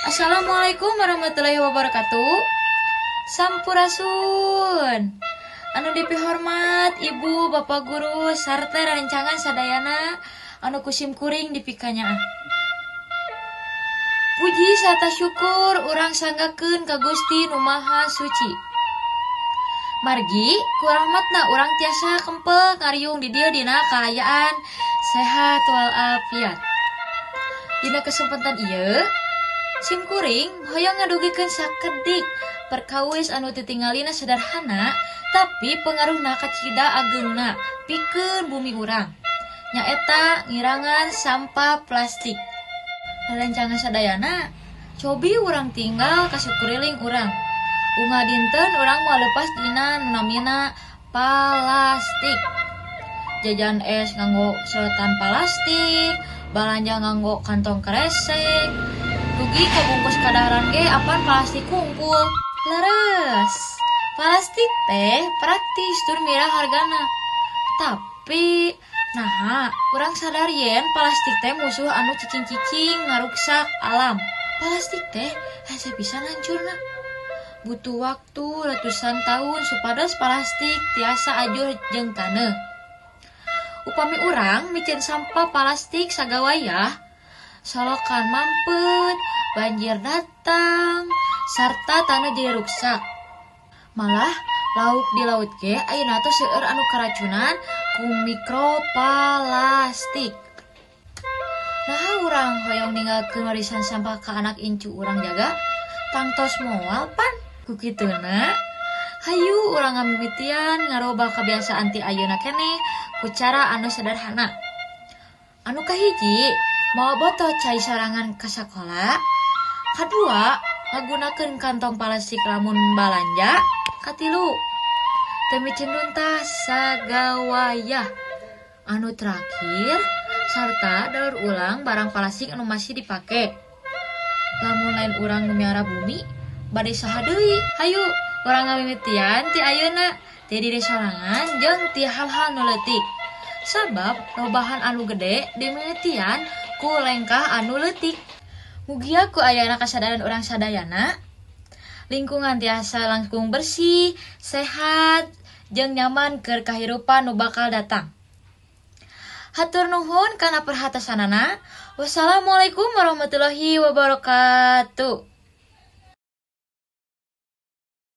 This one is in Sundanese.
Assalamualaikum warahmatullahi wabarakatuh. Sampurasun. Anu dipihormat Ibu, Bapak Guru, sarta rerencangan sadayana anu ku sim kuring dipikanyaah. Puji sarta syukur urang sanggakeun ka Gusti Nu Maha Suci. Margi ku rahmatna urang tiasa kempel ngariung di dieu dina kaayaan sehat walafiat. Dina kesempatan ieu sim kuring hoyong ngadugikeun sakedik perkawis anu titingalina sederhana tapi pengaruhna kacida ageungna pikeun bumi urang, nyaeta ngirangan sampah plastik. Rerencangan sadayana, cobi urang tinggal ka sakuriling urang. Unggal dinten urang moal leupas dina nu namina palastik. Jajan es nganggo sedotan palastik, balanja nganggo kantong kresek, dugi ka bungkus kadaharan ge apan plastik hungkul. Leres, plastik teh praktis tur mirah hargana. Tapi naha urang sadar yen plastik teh musuh anu cicing-cicing ngaruksak alam. Plastik teh hese pisan hancurna. Butuh waktu ratusan tahun supados plastik tiasa ajur jeung taneuh. Upami urang miceun sampah plastik sagawayah, solokan mampet, banjir datang, sarta taneuh jadi ruksak. Malah lauk di laut ge ayeuna tos seueur anu karacunan ku mikroplastik. Naha urang hoyong ninggalkeun warisan sampah ka anak incu urang jaga? Tangtos moal pan. Ku kituna, hayu urang ngamimitian ngarobah kebiasaan ti ayeuna keneh ku cara anu sederhana. Anu kahiji, mawa botol cai sorangan ka sakola. Kadua, ngagunakeun kantong plastik lamun balanja. Katilu, teu miceun runtah sagawayah. Anu terakhir, sarta daur ulang barang plastik anu masih dipake. Lamun lain urang nu miara bumi, bade saha deui? Hayu urang ngamimitian ti ayeuna, ti diri sorangan jeung ti hal-hal nu leutik. Sabab robahan anu gede dimimitian ku lengkah anu leutik. Mugia ku ayana kasadaran urang sadayana, lingkungan tiasa langkung bersih, sehat, jeung nyaman keur kahirupan nu bakal datang. Hatur nuhun kana perhatosanana. Wassalamualaikum warahmatullahi wabarakatuh.